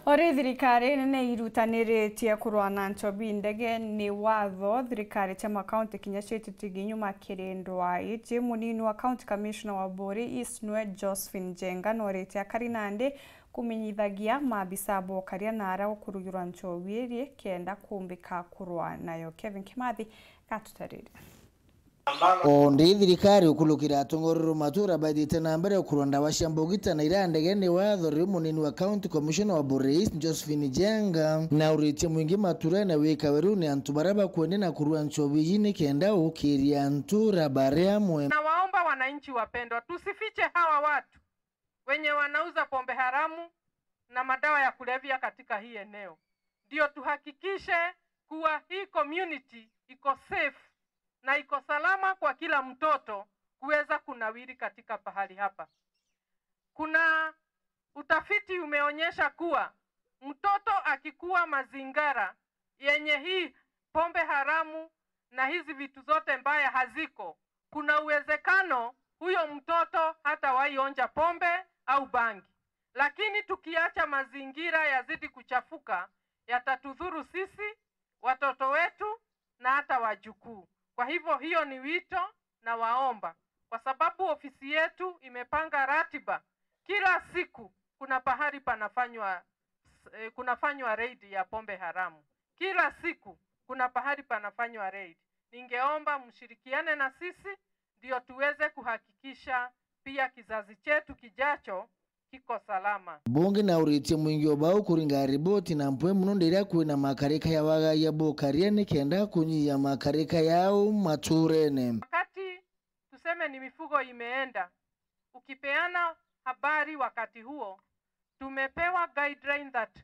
Ori thirikari nene irutaniritie kurua na nchobi ndege ni watho thirikari cha county kinya cietitigi nyuma kirindwa iti munini wa county commissioner wa Bori East nwe Josephine Njenga norete akarinande kumenyithagia mabisa bokaria na ara gukurugirwa nchobi iri kenda kumbika kurua nayo. Kevin Kimathi gatutariria. Ondi thirikari ukulukira atongorero matura bathite na mbere ukurwa ndawa cia mbugita na ira ndege ni watho riu munini wa county commissioner wa Bori East Josephine Njenga na uritie mwingi matura na wika weru ni antu baria bakwende na kurua nchobi ni kenda ukiria antura baria mwe. Na waomba wananchi wapendwa, tusifiche hawa watu wenye wanauza pombe haramu na madawa ya kulevya katika hii eneo, ndio tuhakikishe kuwa hii community iko safe na iko salama kwa kila mtoto kuweza kunawiri katika pahali hapa. Kuna utafiti umeonyesha kuwa mtoto akikuwa mazingara yenye hii pombe haramu na hizi vitu zote mbaya haziko, kuna uwezekano huyo mtoto hata onja pombe au bangi. Lakini tukiacha mazingira yazidi kuchafuka, yatatudhuru sisi, watoto wetu na hata wajukuu. Kwa hivyo hiyo ni wito na waomba, kwa sababu ofisi yetu imepanga ratiba. Kila siku kuna pahali panafanywa kunafanywa raid ya pombe haramu. Kila siku kuna pahali panafanywa raid. Ningeomba mshirikiane na sisi ndio tuweze kuhakikisha pia kizazi chetu kijacho kiko salama. Bunge na uritie mwingi obao kuringa riboti na mpwe muno ndiria kwina makarika ya waga ya bokaria ni kenda kunyiya makarika yao maturene. Wakati tuseme ni mifugo imeenda, ukipeana habari wakati huo, tumepewa guideline that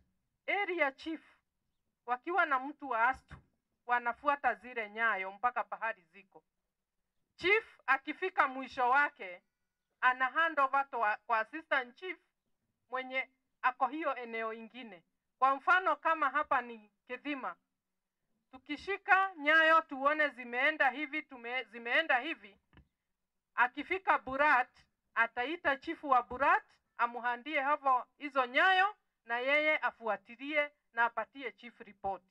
area chief wakiwa na mtu wa astu wanafuata zile nyayo mpaka pahali ziko. Chief akifika mwisho wake ana hand over kwa assistant chief mwenye ako hiyo eneo ingine. Kwa mfano kama hapa ni Kithima, tukishika nyayo tuone zimeenda hivi, zimeenda hivi, akifika Burat ataita chifu wa Burat amuhandie hapo hizo nyayo na yeye afuatilie na apatie chief report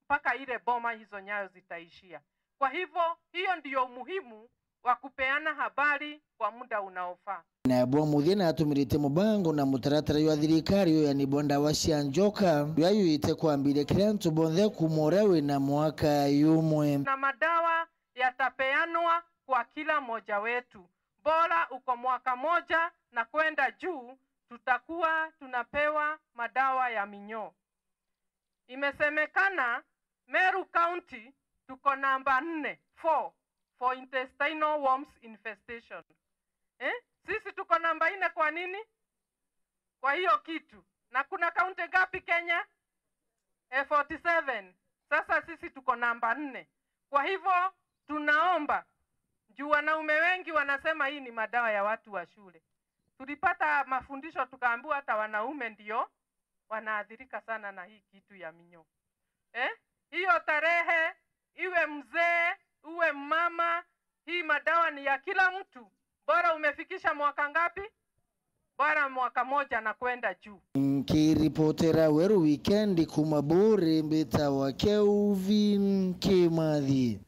mpaka ile boma hizo nyayo zitaishia. Kwa hivyo hiyo ndiyo umuhimu wa kupeana habari kwa muda unaofaa. Na bwa muthina atumirite mubango na mutaratara wa thirikari ya ni bonda wa cia njoka yayuite kwambire kila ntu bonthe kumorewe na mwaka yumwe. Na madawa yatapeanwa kwa kila moja wetu, bora uko mwaka moja na kwenda juu, tutakuwa tunapewa madawa ya minyoo. Imesemekana Meru County tuko namba 4 for intestinal worms infestation. Sisi tuko namba 4 kwa nini? Kwa hiyo kitu. Na kuna kaunti ngapi Kenya? 47. Sasa sisi tuko namba 4. Kwa hivyo tunaomba, juu wanaume wengi wanasema hii ni madawa ya watu wa shule. Tulipata mafundisho tukaambiwa hata wanaume ndio wanaathirika sana na hii kitu ya minyoo. Hiyo tarehe, iwe mzee, uwe mama, hii madawa ni ya kila mtu. Bora umefikisha mwaka ngapi? Bora mwaka moja na kwenda juu. Nkiripotera Weru Weekend kumaburi mbita wa Kelvin Kimathi.